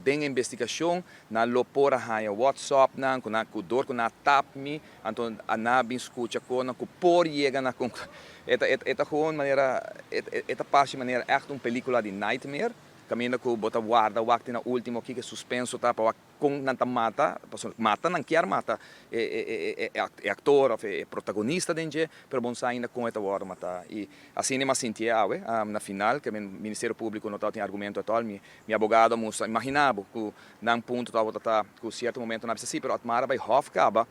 Den investigashon nan lo por a haña WhatsAppnan ku nan ku dor ku nan a tap mi, anto nan a bin skucha kon ku por yega na kon e ta gewoon manera e ta parse manera echt un pelikula di nightmare, kaminda ku bo ta warda wak te na último kiko suspenso ta pa wak kon nan ta mata, pasobra mata nan kier mata e aktor òf e protagonista den dje, pero bo no sa ainda kon e ta wòrdu matá. I asina mi a sinti awe na final ku Ministerio Públiko no tabatin argumento at all. Mi abogado a mustra, imaginá bo ku nan punto tabata ta ku sierto momento nan a bisa sí, pero Otmar a bai hof kaba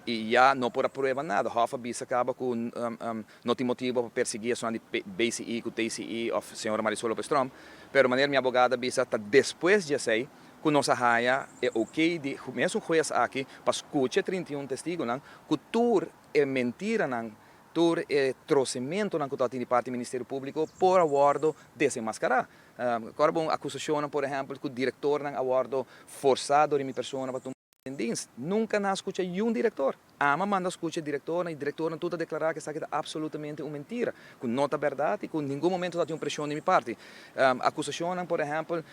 i ya no por a prueba nada. Hof a bisa kaba ku no tin motibu pa persiguí esunnan di BCE ku TCE òf señora Marisol Lopez Tromp. Pero manera mi abogado a bisa, ta despues di esei ku nos a haña e ok di mesun hues aki pa skucha 31 testigunan, ku tur e mentiranan, tur e trosementonan ku tabatin di parti di Ministerio Públiko por a wòrdu desenmaskará. Awor bon, akusashonnan, por ehèmpel, ku direktornan a wòrdu forsá dor di mi persona pa tuma in dienst. Nunka nan a skucha niun direktor. Ami a manda skucha direktornan i direktornan tur ta deklará ku esaki ta absolutamente un mentira, ku no ta bèrdat i ku ningun momento tabatin un preshon di mi parti. Akusashonnan, por ehèmpel,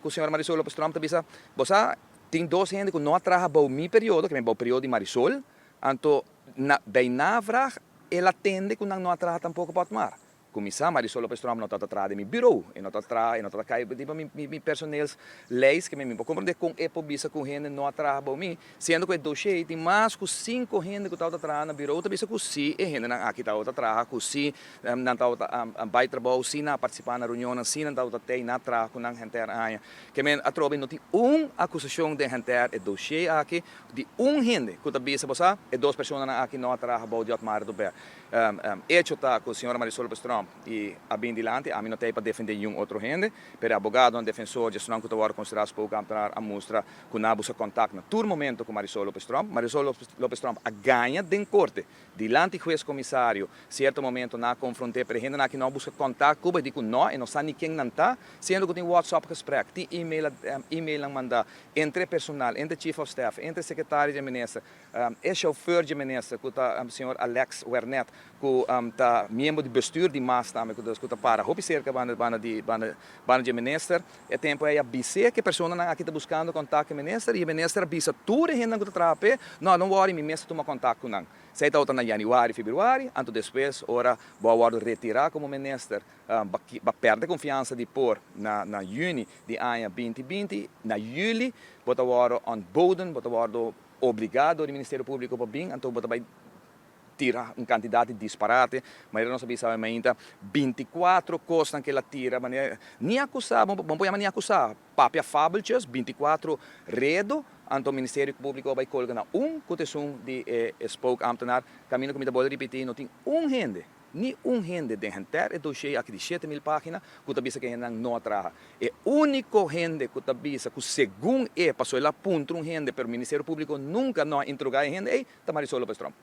ku señora Marisol Lopez Tromp ta bisa, bo sa, tin dos hende ku no a traha bou mi periodo, ke men bou periodo di Marisol, anto na bij navraag el a tende ku nan no a traha tampoko pa Otmar. Kuminsá, Marisol Lopez Tromp no tabata traha den mi bureau, e no tabata traha, e no tabata kai riba mi personeelslijst, ke men mi por komprendé kon e por bisa ku hende no a traha bou mi, siendo ku e dossier tin mas ku sinku hende ku tabata traha na bureau ta bisa ku sí e hendenan aki tabata traha, ku sí nan tabata bai trabou, sí nan a partisipá na reunionnan, sí nan tabata tei na traha ku nan henter aña. Ke men atrobe no tin un akusashon den henter e dossier aki di un hende ku ta bisa, bo sa, e dos personanan aki no a traha bou di Otmar Oduber. Hecho ta ku señora Marisol Lopez Tromp i a bin dilanti, ami no ta ei pa defendé niun otro hende, pero e abogadonan defensor di esnan ku ta wòrdu konsiderá spookambtenaar a mustra ku nan a buska kontak na tur momento ku Marisol Lopez Tromp. Marisol Lopez Tromp a gaña den korte dilanti hues komisario. Sierto momento nan a konfront'é, pero e hendenan aki no a buska kontak ku bo, e di ku no, e no sa ni ken nan ta, siendo ku tin WhatsApp gesprek, tin email emailnan mandá entre personal, entre chief of staff, entre sekretario di e minister, e chauffeur di e minister ku ta señor Alex Wernet, ku ta miembro di bestuur di MAS tambe, ku ta para hopi serka banda banda di banda banda di e minister. E tempu ei a bis'é ku e personanan aki ta buskando kontak ku e minister i e minister a bisa tur e hendenan ku ta traha p'e, No, don't worry, mi mes ta tuma kontak ku nan. Esei tabata na yanüari, febrüari, anto despues ora bo a wòrdu retirá komo minister, bo a pèrdè konfiansa di por na yüni di aña 2020, na yüli bo ta wòrdu ontboden, bo ta wòrdu obligá dor di Ministerio Públiko pa bin, anto bo ta bai tira un kantidat di disparate. Manera nos a bisa awe mainta, 24 kosnan ku el a tira, manera ni akusá, bo por yama ni akusá, papia fabeltjes, 24 redo, anto Ministerio Públiko a bai kolga na un ku ta esun di e spookambtenaar. Kaminda ku mi ta bolbe ripití, no tin un hende, ni un hende den henter e dossier aki di 7000 página ku ta bisa ku e hendenan no a traha. E úniko hende ku ta bisa ku segun e pasó el a puntra un hende, pero Ministerio Públiko nunka no a interogá e hende ei, ta Marisol Lopez Tromp.